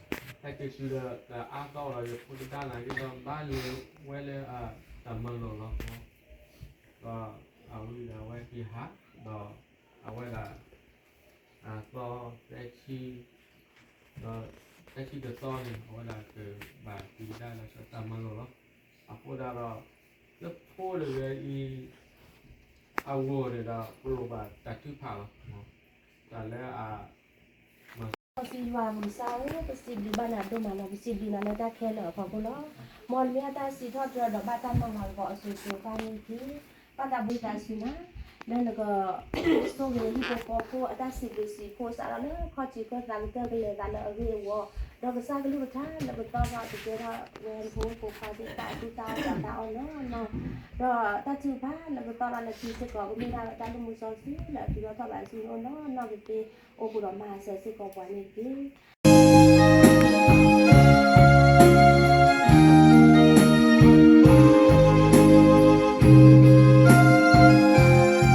ဒီးလၢ ဟဲက့ၤတုၤဒီးတအါတီၢ်ဒီး ယဖိတဒၣ်န့ၣ်က့ၤဒီး ဘၣ်လဲၤဝဲလၢတၢ်မၤလိာ်လီၤ. ဒီးအဝဲဒီးအဝဲဟံးဟး ဒီး အဝဲဒၣ် အသီသၢဆံ ဒီးသၢဆံတသီန့ၣ် အဝဲဒၣ်ကဘၣ်တုၤဒၣ်လၢတၢ်မၤလိာ်လီၤ. အဃိဒၣ်ဒီး လၢဖိတဂၤအံၤ အဂီၢ်န့ၣ်ဒီး ပလိၣ်ဘၣ်တၢ်ထုကဖၣ်လီၤ. တၢ်လၢအ စီဆှံယွၤပကစၢ်ဧၢ, ပစံးဘျုးဘၣ်နၤဒိၣ်မးလီၤ. ပစံးဘျုးနၤလၢတၢ်ခဲလၢာ်အဖီခိၣ်လီၤ. မ်နမ့ၢ်အတၢ်စံးထီၣ်ပတြၢၤဒီးဘၣ်တၢ်မၤလၤကပီၤအစိၤစိၤဃၣ်န့ၣ်တက့ၢ်. ဘၣ်သးဘှံးသးစူၤနၤ လၢနက ဆိၣ်ဂ့ၤဟံၣ်ဖိဃီဖိအတၢ်စံးဘျုးစံးဖှိၣ် စးထီၣ်လၢခီၣ်ထံးခီၣ်သးကတၢၢ်ကလဲၤသးလၢအဂ့ၢ်အဝီ, ဒီးကစၢ်ကလုၢ်ကထါလၢပတီၢ်ထီၣ်တကဲထီၣ်ဝဲဖိဖိခွါသ့ၣ်တဖၣ် အသူၣ်တၢ်အီၣ်တၢ်အီနီၢ်နီၢ်, ဒီးတၢ်ထုကဖၣ်လၢပတီၢ်ထီၣ်လၢခံ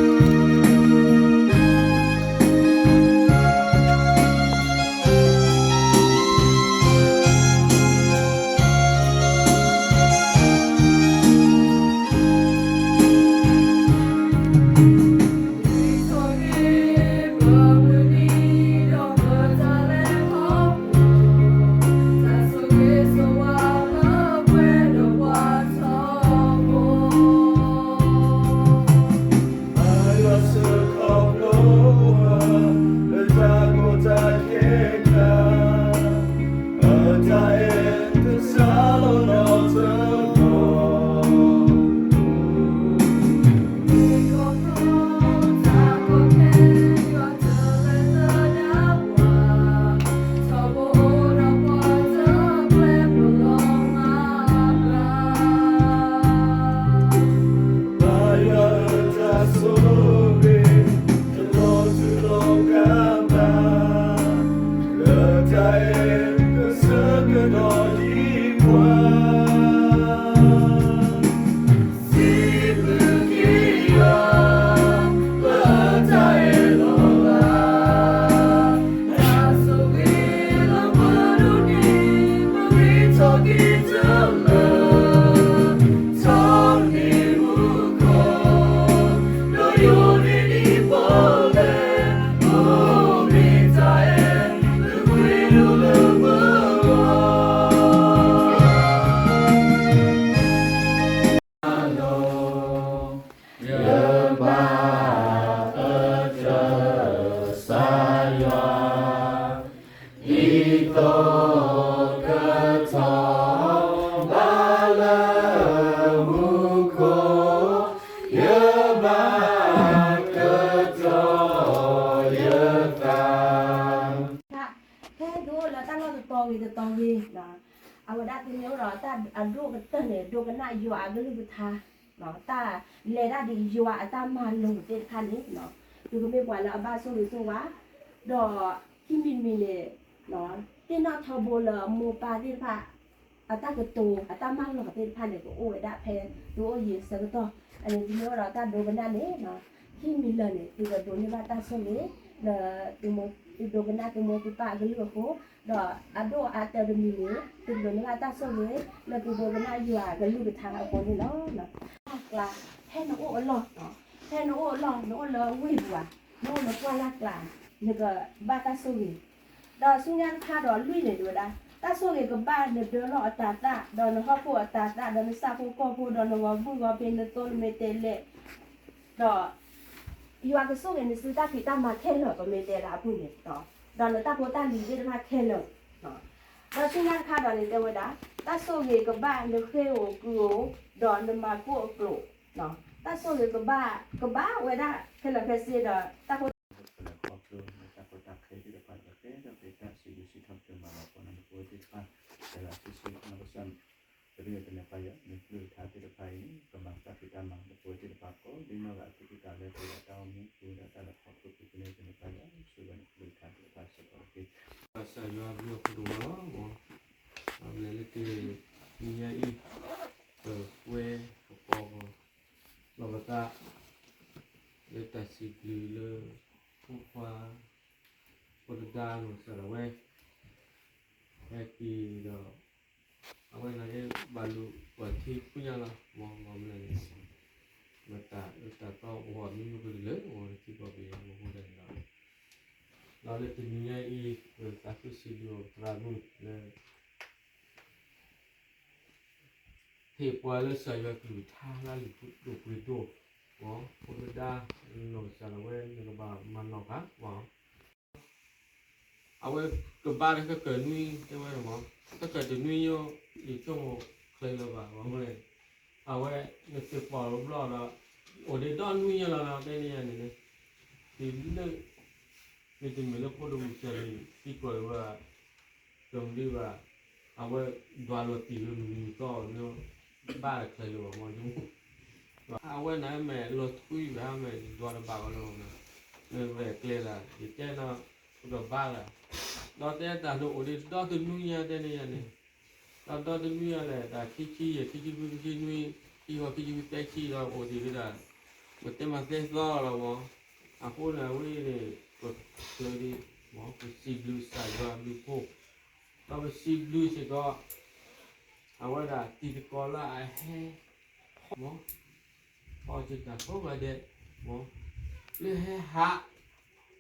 စ့ၢ်ကီး ကမ့ၢ်ဒၣ်ဝဲတၢ်လုၢ်မူစီဆှံလၢအသူၣ်ထီၣ်ထီၣ်ဘးဆူနအိၣ်နီၢ်နီၢ်ကသ့ အိၣ်ဃုာ်ဒီးမၤစၢၤစ့ၢ်ကီးပှၤန့ၣ်တက့ၢ်. ဖဲသုအိၣ်လၢတၢ်လီၢ်တတီၤဂ့ၤတတီၤဂ့ၤ, အဝဲဒၣ်သုမ့ၢ်အိၣ်ဒီးတၢ်အဒိၣ်ကတၢၢ်န့ၣ် ဒိကနၣ်ယွၤအကလုၢ်ကထါ, တၢ်လဲၤတၢ်ဒ်ယွၤအတၢ်မၤလိာ်သ့ၣ်တဖၣ်န့ၣ်, သုကမ့ၢ်ပှၤလၢအဘၣ်ဆိၣ်ဂ့ၤဆိၣ်ဝါ, ဒီးခံမံၤတမံၤန့ၣ် သ့ၣ်နီၣ်ထီဘိလၢမိၢ်ပၢ်သ့ၣ်တဖၣ် အတၢ်ကတိၤ အတၢ်မၤလိာ်သ့ၣ်တဖၣ်န့ၣ် ကအိၣ်ဝဲဒၣ်ဖဲသုအိၣ်ယံၤအဆၢကတီၢ်, အန့ၣ်သုမ့ၢ်အိၣ်ဒီးတၢ်ဒိကနၣ်န့ၣ်, ခံမံၤလၢာ်န့ၣ် သုကဒိးန့ၢ်ဘၣ်တၢ်ဆိၣ်ဂ့ၤ လၢသုဒိကနၣ်သုမိၢ်သုပၢ်အကလုၢ်အဃိ, ဒီးအဒိၣ်အါတၢတမံၤန့ၣ် သုကဒိးန့ၢ်ဘၣ်တၢ်ဆိၣ်ဂ့ၤ လၢသုဒိကနၣ်ယွၤအကလုၢ်ကထါအဃိန့ၣ်လီၤ. ကျါ, ဖဲနအိၣ်အလီၢ်, ဖဲနအိၣ်အလီၢ် နအိၣ်လၢဝ့ၢ်ပူၤဧါ, နအိၣ်လၢပှၢ်လၢ်ကျါ, နကဘၣ်တၢ်ဆိၣ်ဂ့ၤ, ဒီးဆူညါတခါဒီးလွံၢ်န့ၣ် တဲဝဲဒၣ်, တၢ်ဆိၣ်ဂ့ၤကဘၣ်နဒၢလီၢ်အတၤသၣ်, ဒီးနဟီၣ်ခိၣ်အတၤသၣ်, ဒီးနဆၣ်ဖိကီၢ်ဖိ, ဒီးနဂီၤဘုၣ်ဂီၤဖံး, နသိလမဲာ်တဲးလဲး, ဒီး ယွၤကဆိၣ်ဂ့ၤနစုတၢ်ဖံးတၢ်မၤခဲလၢာ် ပမ့ၢ်တဲလၢအပူၤန့ၣ်, ဒီးနတၢ်ဖိတၢ်လံၤသ့ၣ်တဖၣ်ခဲလၢာ်, ဒီးဆူညါတခါဒီးန့ၣ်တဲဝဲဒၣ်, တၢ်ဆိၣ်ဂ့ၤကဘၣ်နဃ့ၢ်ဧိၤကုၢ်ဧိၤ, ဒီးနမၤကိၣ်အကျိာ်, တၢ်ဆိၣ်ဂ့ၤကဘၣ်, ကဘၣ်ဝဲဒၣ်ခဲလၢာ်ခဲဆ့ဒီးတၢ်ဖိ လၢခီဖျိလၢတၢ်ကီတၢ်ခဲသ့ၣ်တဖၣ် ကကဲထီၣ်က့ၤတၢ်စံးဘျုးစံးထီၣ်ပတြၢၤမၤလၤကပီၤန့ၣ် ပဝဲသ့ၣ်တဖၣ် ကဲလၢာ်ဆ့ဆ့နီၢ်ကစၢ် ပဒိၣ်ယွၤတနံၤပၢ်ယွၤ မ့ၢ်ကလုၢ်ကထါသ့ၣ်တဖၣ်အံၤန့ၣ် ကမၤတၢ်ဖံးတၢ်မၤလၢပဝဲသ့ၣ်တဖၣ်ကိးဒ်နီၢ်ဂၤအသူၣ်ကံၢ်သးလဲ ပဝဲဒၣ်တၢ်အိၣ်မူ ပဝဲဒၣ်တၢ်လဲၤခီဖျိ ပဒိၣ်ယွၤတနံၤပၢ်ယွၤ ဆိၣ်ဂ့ၤန့ၣ်ကလုၢ်ကထါသ့ၣ်တဖၣ်စ့ၢ်ကီးတက့ၢ်. ဘၣ်ဆၣ်ယွၤဘျုးအဖှိၣ်ဒိၣ်မးလီၤ. အဝဲလဲၤလၢက့ၤ တနံၤညါအံၤ ပကွဲကပီၤလီၤပသး လၢတၢ်စံးဘျုးလၢ ဖိခွါ ဖိတဒါနီၢ်ကစၢ်ဒၣ်ဝဲ ဟဲက့ၤဒီး အဝဲန့ၣ်ဘၣ်လူၤပှၤထံဖိညါလီၤ မ်မနုၤလဲၣ်န့ၣ် မတၤတၢ်တီပဟီၣ်မံမုၢ်ကလၢာ်လၢ အဝဲထံကီၢ်ပယီၤမူဒါန့ၣ်လီၤ. ဒီးလၢတနံၤညါအံၤ ပသးခုစံးဘျုးအီၤပသရၣ်မုၣ်လၢ ဟ့ၣ်ပှၤလၢကစၢ်ယွၤကလုၢ်ကထါလၢအလုၢ်ဒိၣ်ပှ့ၤဒိၣ်, မ်ဖိတဒါ နီၢ်ကစၢ်ဒၣ်ဝဲ နကဘၣ်မၤနီၣ်ဃာ် အဝဲကဘါဒီးခဲကၢၢ်နွံ တဲဝဲန့ၣ်မး, ခဲကၢၢ်တနွံညါ ယဆိကမိၣ်ချ့လၢၤဘၣ် ဘၣ်မနုၤလဲၣ်, အဝဲနသ့ၣ်ပီၣ်တဘျီဒီး အိၣ်ဒံးဒီနွံညါလီၤ တဲန့ၢ်ယၤန့ၣ်န့ၣ်, တုၤလၢ မ့တမ့ၢ်လၢဖိဒိၣ်မုၣ်စၢၤန့ၣ် သံကွၢ်ဝဲ ကမၤဒံးဘၣ်, အဝဲဒွးလီၤတံၢ်လၢမုၢ်နံၤသီန့ၣ် ဘါတချ့လၢၤဘၣ်မး ယမူ အဝဲန့ၣ်မ့ၢ်လီၤထွံဘၣ် မ့ၢ်ဒွးတဘၣ်ဘၣ်လၢၤဘၣ်, မ့ၢ်ဝဲၢ်ကျဲလၢ ယတဲနီၤ ပကဘါလၢ်, ဒီးတဲတၢ်န့ၣ်အိၣ်ဒံးဒီတနွံညါတဲန့ၢ်ယၤန့ၣ်, ဒီးဒီတနွံညါလဲၣ် တၢ်ခံဆံယဲၢ် ခံဆံခွံ ခံဆံနွံ ခံဆံဃိး ခံဆံခွံ သၢဆံဒီးအိၣ်ဒံးဝဲဒၣ်, ပတဲမၤသဲသီလီၤမး, အဃိန့ၣ် အဝဲန့ၣ် ပချ့ဒံး, မ်ပစံးဘျုးကစၢ်ယွၤဘျုးဖှိၣ်, ဒီးပစံးဘျုးစ့ၢ်ကီး အဝဲဒၣ်တံၤသကိးလၢအဟဲ ဖီ, ဖီစ့ၢ်တၢ်ကိးဂၤဒဲး, မ်, လၢဟဲဟး,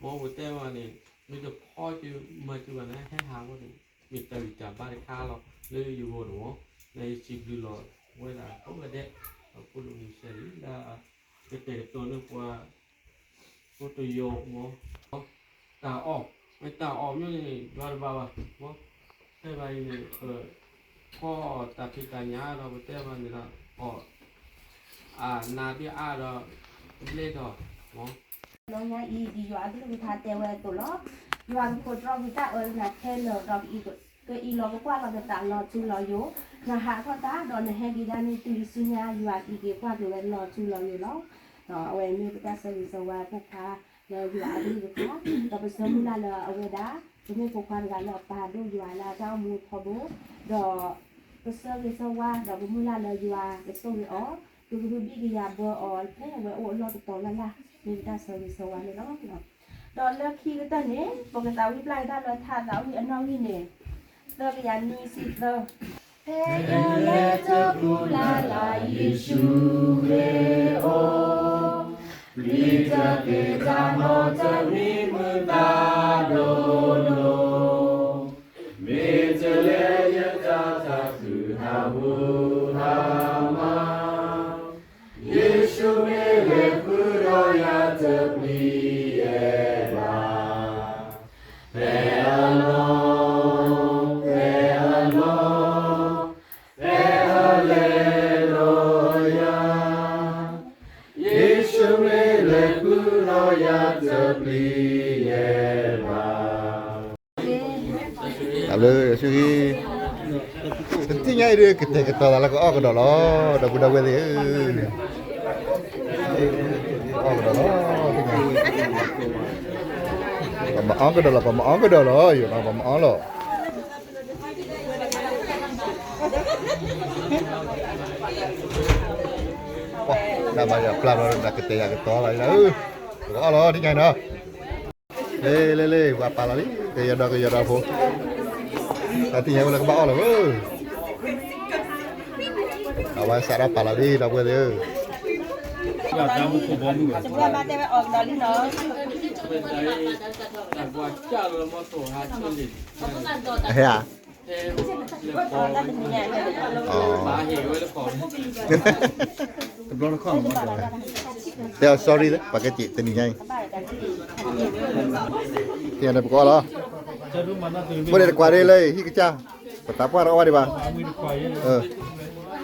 မ်ပတဲမးန့ၣ် မ့ၢ်တဖီစ့ၢ်မၤစ့ၢ်ဘၣ်န့ၣ် ဟဲဟးဝဲန့ၣ် မ့ၢ်တၢ်ဂံၢ်တၢ်ဘါတခါလီၤ လၢယဂီၢ်န့ၣ်မး, လၢယစံးဘျုးလီၤဝဲဒၣ်ကိးဂၤဒဲး, ဒီးဖိဒိၣ်မုၣ်စၢၤလံလၢ ကတဲာ်ကတီၤန့ၢ်ပှၤ ဖိတယိာ်မး, တၢ်အီၣ်, မ့ၢ်တၢ်အီၣ်မ့ၢ်န့ၣ် ဒွးတဘၣ်ဘၣ်, မ့ၢ်, ဖဲဘၣ်အံၤန့ၣ် ဖီအီၣ်တၢ်ဖံးတၢ်ညၣ်ဒီး ပတဲဘၣ်န့ၣ်ဒီး အီၣ်, အနါဒ်အါဒီး တဘျဲၣ်ထီၣ်, မ့ၢ် လီၤညါအံၤ ဒ်ယွၤအကလုၢ်ကထါတဲဝဲအသိးလီၤ. ယွၤကဖီၣ်တြီကွံာ်တၢ်အၢလၢနၤခဲလၢာ်, ဒီးကအံးလီၤကကွၢ်လီၤနသးလီၤထူလီၤယိာ်, နဟးထီၣ်တၢ် ဒီးနဟဲက့ၤဒၣ်န့ၣ် တုၤလၢဆူညါ ယွၤကအံးက့ၤကွၢ်က့ၤဝဲလီၤထူလီၤယိာ်လီၤ. အဝဲမ့ၢ်ပတၢ်ဆၢဂ့ၤဆၢဝါဖိခွါလၢယွၤအကလုၢ်ကထါ, ဒီးပဆၢမုၢ်လၢ်လၢအဝဲဒၣ် ပမ့ၢ်ဖိခွါတဂၤလၢအပာ်ဒိၣ်ယွၤလၢအတၢ်အိၣ်မူအဖီခိၣ်, ဒီးပဆၢဂ့ၤဆၢဝါ ဒီးပမုၢ်လၢ်လၢယွၤကဆိၣ်ဂ့ၤအီၤ, ကကဟုဘံၣ်ကယာ်ဘၢအီၤ ဖဲအဝဲအိၣ်အလီၢ်တတီၤလၢ်လၢ်, မ့ၢ်ပတၢ်ဆၢဂ့ၤဆၢဝါန့ၣ်လီၤ. ဒီးလၢခံကတၢၢ်န့ၣ် ပကသးဝံၣ်ပျၢ်က့ၤတၢ်လၢထါသးဝံၣ်အနီၣ်ဂံၢ်န့ၣ်, သၢကယၤနွံဆံသၢ, ဖဲယလဲၤတပူၤလၢ်လၢ် ယ့ၣ်ၡူးမ့ၢ်အိၣ်, ပျံၤတၢ်သ့ၣ်တၢ်နီၢ်တမံၤမုာ်သးဒိၣ်ဒိၣ်, မ့ၢ်တလဲၤယတၢ်သးခုဟးဟူဟးမး, ယ့ၣ်ၡူးမ့ၢ်လဲၤဃုဒီးယၤတပျံၤယဲၢ်ဘၣ်, ဖဲအလီၢ်, ဖဲအလီၢ်, ဖဲအလဲၤဒီးယၤ, ယ့ၣ်ၡူးမ့ၢ်လဲၤဃုဒီးယၤတပျံၤယဲၢ်ဘၣ်. တၢ်ဘျုး ယ့ၣ်ၡူးဂ့ၤ, တသ့ၣ်ညါအံၤဒီး ကတဲာ်ကတီၤသးလၢကအီၣ်ကဒီးလီၤ ဒီပုၢ်ဒီဝဲၢ်သ့ၣ်ဧၢ, အီၣ်ကဒီးလီၤ, ပှၤမၤအီၣ်ကဒီးလီၤ ပှၤမၤအီၣ်ကဒီးလီၤ ယိၤနီၤ ပှၤမၤအီၣ်လီၤ, တၢ်ဘါယွၤပျၢ်ဘျီ တၢ်ကတဲာ်ယၤကတီၤလီၤ, ပကအီၣ်လီၤ တသ့ၣ်ညါအံၤနီၤ. လ့လ့လ့ ပှၤပာ်လီၤလံ ကယီၤဒီးကယီၤဒီးဖိ, တၢ်သ့ၣ်ညါဝဲလၢကဘၣ်အီၣ်လီၤဧၢ, အဝဲစးထီၣ်ပာ်လီၤလံ ဒီပုၢ်ဝဲၢ်သ့ၣ်ဧၢ, ဟဲဧါ, တဘျီတခီၣ်မး, တဲအီၤ sorry လၢ ပှၤကစံးတနံၤညါအံၤ, သ့ၣ်ညါန့ၣ်ပကအီၣ်လီၤ, ဖိဒံးတကွၢ်ဒ်လၢဟံၣ်ကစၢ်, ပသးပှၢ်တအီၣ်ဘၣ်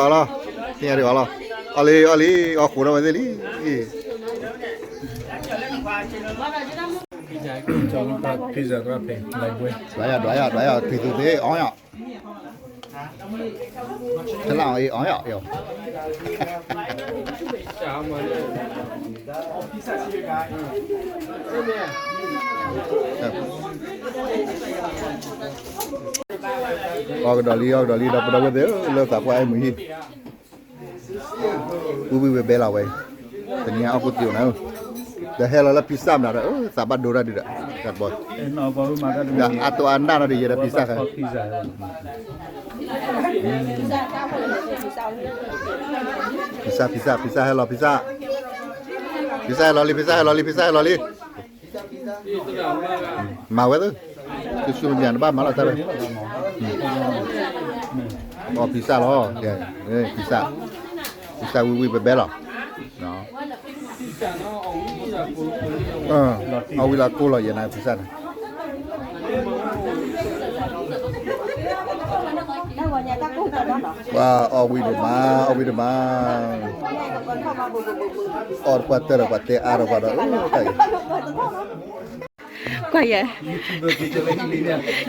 ဒံးဘၣ်, အီၣ်လီၤ အီၣ်လီၤ အီၣ်လီၤ, သ့ၣ်ညါဒ်အီၣ်လီၤ, အီၣ်လံ အီၣ်လံ အီၣ်ဃိးထီၣ်ဝဲသ့ၣ်လံ. ဒွးယၤ ဒွးယၤ ဒွးယၤ ထွံၣ်သူသ့ၣ် အီၣ်ယၤ, ဖဲလၢအီၣ်အံၤ အီၣ်ယၤ အီၣ်ယၤ, အ အီၣ်ကဒီးလံ အီၣ်ကဒီးလံ ဒီပုၢ်ဒီဝဲၢ်သ့ၣ်ဧၢ လၢသးပှၢ်အဲၣ်မုာ်ဟံၣ်, ဝံၣ်ဝံၣ်ဝဲဘဲလီၤဝဲ, တနံၤအီၣ်ကူၣ်သ့ၣ်အိၣ်နၤဧၢ, ဒီးဟဲလီၤလၢ pizza မနုၤဒီး သးဘၣ်ဒိတၢ်ဒုးဒီး ဒီးအတိၢ်အနၢ်ဒီးယဲဒီး pizza ခါ pizza pizza pizza ဟဲလီၤ pizza, pizza ဟဲလီၤလံ pizza ဟဲလီၤလံ pizza ဟဲလီၤလံ မၤဝဲသ့, ကဆူမညါနဘၣ်မၤလီၤတၢ်ဝဲ, အီၣ် pizza လီၤ, pizza, pizza ဝံၣ်ဝံၣ်ဘဲဘဲလီၤ, အီၣ်ဝံၣ်လၢကိၢ်လီၤယဲနၤ pizza န့ၣ် ပှၤအီၣ်ဝံၣ်ဒိၣ်မး အီၣ်ဝံၣ်ဒိၣ်မး, အီၣ်တပှၢ်တၢၢ်ဒီးပှၤတဲအါဒီးပှၤဒီး ကွၢ်ယဲ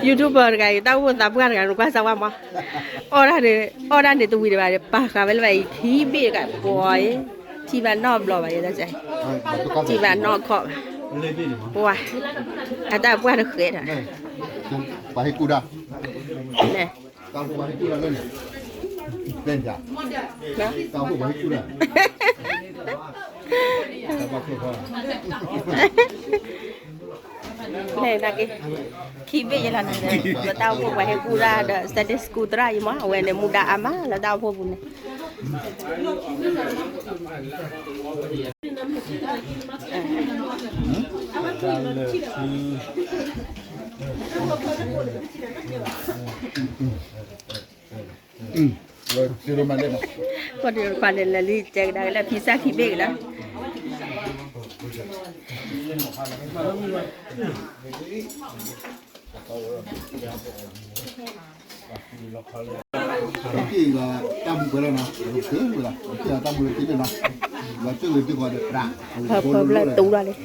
YouTuber တဂၤအံၤ တၢ်အိၣ်ဖှိၣ်သးပှၢ်တဂၤ နကွၢ်စၢ်ဝါမး, အီၣ်တၢ်န့ၣ် အီၣ်တၢ်န့ၣ်တဝံၤဒံးဘၣ်ဒီး ပာ်ဃာ်ဝဲလၢၤဘၣ်အံၤ ခံဘ့ၣ်တဂၤ ပှၤအံၤ ထံၣ်ဘၣ်နီတဘျီဘၣ်ယဲ ထံၣ်ဘၣ်နီခီၣ်ဘၣ်, ပှၤ အတၢ်ပှၢ်တဃဲးဒီး ပှၤဟ့ၣ်ကူၣ်တၢ် လဲၣ် တၢ်အိၣ်ဖှိၣ်ပှၤဟ့ၣ်ကူၣ်တၢ်လၢန့ၣ်, တၢ်အိၣ်ဖှိၣ်ပှၤဟ့ၣ်ကူၣ်တၢ် လဲၣ်နာ်က့, ခံဘ့ၣ်ယဲလီၤနၤ, လၢတၢ်အိၣ်ဖှိၣ်ပှၤဟ့ၣ်ကူၣ်တၢ်ဒီး Sunday school သရၣ်အံၤမး အဝဲန့ၣ်မူဒါအါမးလၢတၢ်အိၣ်ဖှိၣ်ပူၤန့ၣ် ပှၤန့ၣ်လဲၤလံ တဲကဒါက့ၤလၢ pizza ခံဘ့ၣ်က့ၤလီၤ. တၢ်မူပှဲၤလီၤနီၤ, တၢ်မူလၢတဘ့ၣ်နီၤ, လီၤကၢၢ်လၢတဘ့ၣ်နီၤ, ဖၢဖၢဖျၢၣ်တူၢ်လီၤလံ,